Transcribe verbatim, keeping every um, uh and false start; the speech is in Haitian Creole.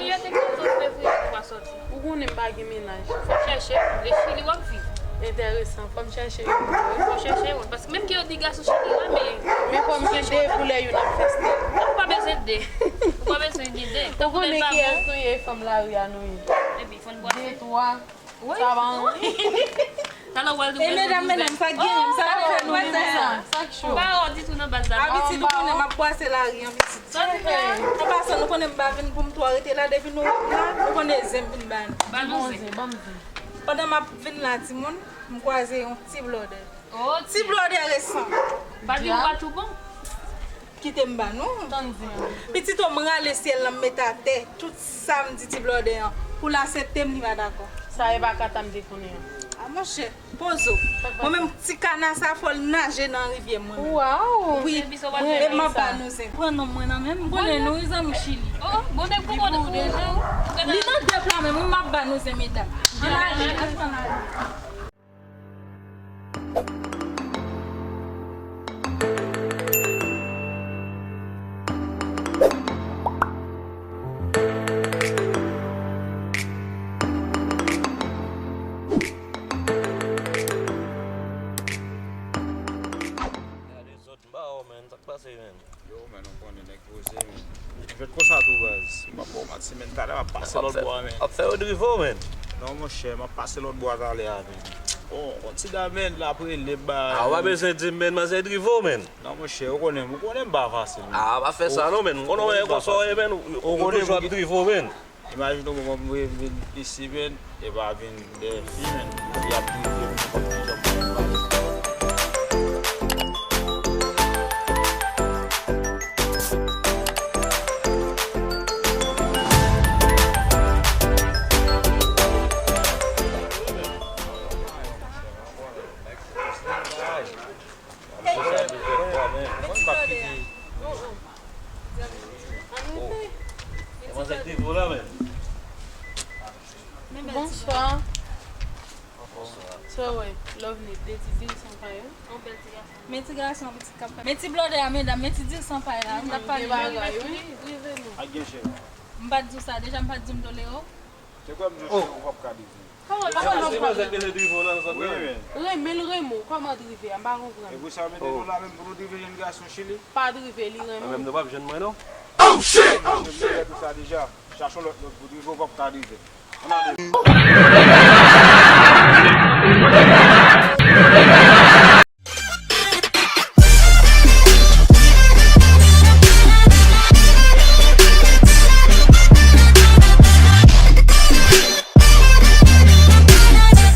Premye te katòz fevriye pou w pa sòti. Ou konnen m pa gen mennaj. Fò w chèche, e Chili w ap viv. Enteresan, fò m chèche youn tou wi. Fò w chèche youn, paske menm ke yo di gason Chili la, men Men fò m gen de pou lè youn ap fèste. Ou pa bezwen de. Ou pa bezwen gen de. Ou konnen kiyès nou ye, fanm lari a nou ye. Epi, fò n bwase. De, twa. Wi. Sa pa anyen. Talè w al di. E medam, medam, sa k genyen, sa k fè nou menm sa? Sa k cho? M pa wè w ditou nan baz la. Abitud, ou konnen m ap bwase lari an, pitit. Sa w di la? An pasan, nou konnen m pa vin pou m twò rete la, depi nou la, nou konnen zen m vin ba nou. Ba nou zen. Bon zen, ban m zen. Pandan m ap vin la, timoun, m kwaze yon ti blòdè. Oh, ti blòdè resan. Pa di ou pa tou bon. Kite m ba nou. Tann di m. Pitit, o, m rale syèl lan, m met atè. Tout sa m di ti blòdè an. Pou l aksepte m, li pa dakò. Sa e pa kata m te konnen an. A monchè, poze w. Mwen menm, ti kana sa, fò l naje nan rivyè mwen menm. Waw. Wi, e m ap ba nou zen. Pran non mwen nan men m, m konnen nou wi, zanmi Chili. Oh, bon nèg pou bon deja. Li nan dèp la menm, wi, m ap ba nou zen, medam. Ann ale, ann ale. Gade zòt, m pa wè w, menn. Sa k pase, menn? Yo, menn, ou konnen nèg poze, menn. Jwèt konsa tou, baz. M ap ba w manti, menn. Talè m ap pase lòt bò a, menn. W ap fè yo drive w, menn. Non, monchè, m ap pase lòt bò a talè a, menn. Bon, yon ti dam, menn, l ap rele m ba. A, w pa bezwen di m, menn, manzè drive w, menn. Non, monchè, ou konnen, ou konnen m pa fasil, menn. A, pa fè sa non, menn. M konnen w konsa w ye, menn. Ou toujou ap drive w, menn. Imajine w, mwen, mwen vin isi, menn, e pa vin dèyè fi, menn. Fi ap drive m, mwen konn kijan pou m pale. Bonswa. Sa w wè, Lovely, de ti diri san pay yo. Men ti gason, pitit k ap fè. Men ti blòdè a, medam, men ti diri san pay la. M t ap pale. Gen bagay, wi. M pa t di w sa, deja m pa t di w m tolere w. Te kwè m di w ou p ap ka drive. Kòman, kòman w ap ka drive? Wi, men. Renmen l renmen w, kòman drive a? M pa konprann. E pou sa w mete nou la menm pou nou drive jèn gason Chili? Pa drive, li renmen w. Menm nou p ap jwenn mwen non. Oh shit! Oh shit! Tout sa deja. Chache yon lòt nèg pou drive, ou p ap ka drive. Ann ale.